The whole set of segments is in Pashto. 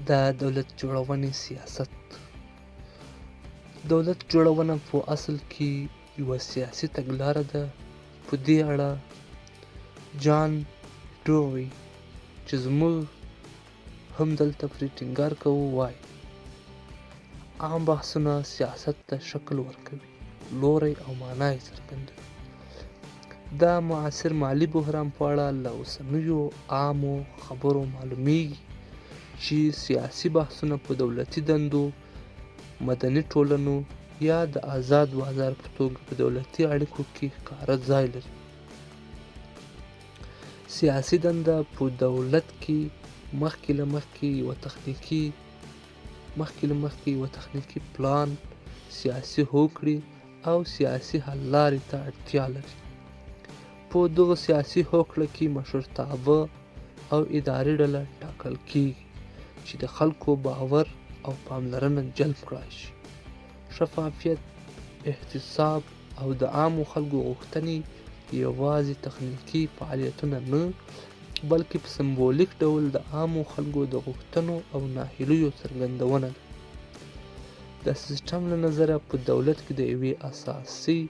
د دولت جوړونې سیاست. دولت جوړونه په اصل کې یوه سیاسي تګلاره ده. په دې اړه جان ډوي چې زموږ هم دلته پرې ټینګار کوو وایي، عام بحثونه سیاست ته شکل ورکوي، لوری او معنا یې څرګندوي. د معاصر مالي بحران په اړه له اوسنیو عامو خبرو معلومیږي چې سیاسي بحثونه په دولتي دندو، مدني ټولنو یا د ازاد بازار په توګه په دولتي اړیکو کې ښکاره ځای لري. سیاسي دنده په دولت کې مخکې له مخکې یوه تخنیکي مخکې له مخکې یوه تخنیکي پلان، سیاسي هوکړې او سیاسي حل لارې ته اړتیا لري. په دغه سیاسي هوکړه کې مشرتابه او اداري ډله ټاکل کیږي چې د خلکو باور او پاملرنه جلب کړای شي. شفافیت، احتساب او د عامو خلکو غوښتنې یوازې تخنیکي فعالیتونه نه، بلکې په سمبولیک ډول د عامو خلکو د غوښتنو او ناهیلیو څرګندونه ده. د سیسټم له نظره په دولت کې د یوې اساسي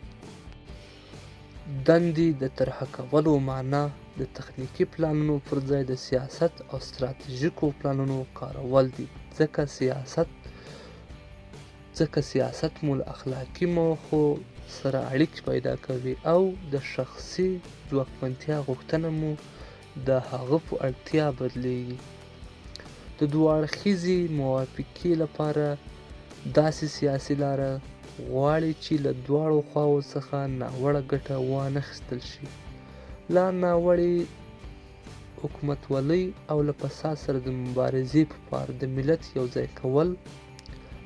دندې د طرحه کولو معنا د تخنیکي پلانونو پر ځای د سیاست او ستراتیژیکو پلانونو کارول دي، ځکه سیاست مو له اخلاقي موخو سره اړیکې پیدا کوي او د شخصي ځواکمنتیا غوښتنه مو د هغه په اړتیا بدلیږي. د دوه اړخیزې موافقې لپاره داسې سیاسي لاره غواړي چې له دواړو خواوو څخه ناوړه ګټه وانه خیستل شي. له ناوړې حکومتولۍ او له فساد سره د مبارزې په پار د ملت یو ځای کول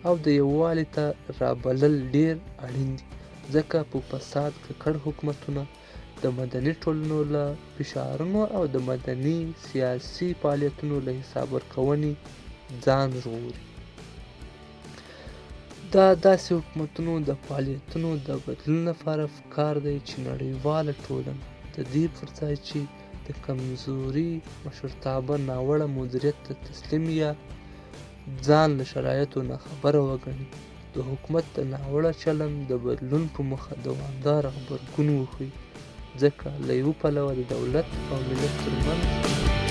او د یووالي ته رابلل ډېر اړین دي، ځکه په فساد ککړ حکومتونه د مدني ټولنو له فشارونو او د مدني سیاسي فعالیتونو له حساب ورکونې ځان ژغوري. د داسې حکومتونو د فعالیتونو د بدلون لپاره پکار دی چې نړیواله ټولنه د دې پر ځای چې د کمزوري مشرتابه ناوړه مدیریت ته تسلیم یا ځان له شرایطو ناخبره وګڼي، د حکومت د ناوړه چلند د بدلون په موخه دوامداره غبرګون وښيي، ځکه له یوه پلوه د دولت او ملت ترمنځ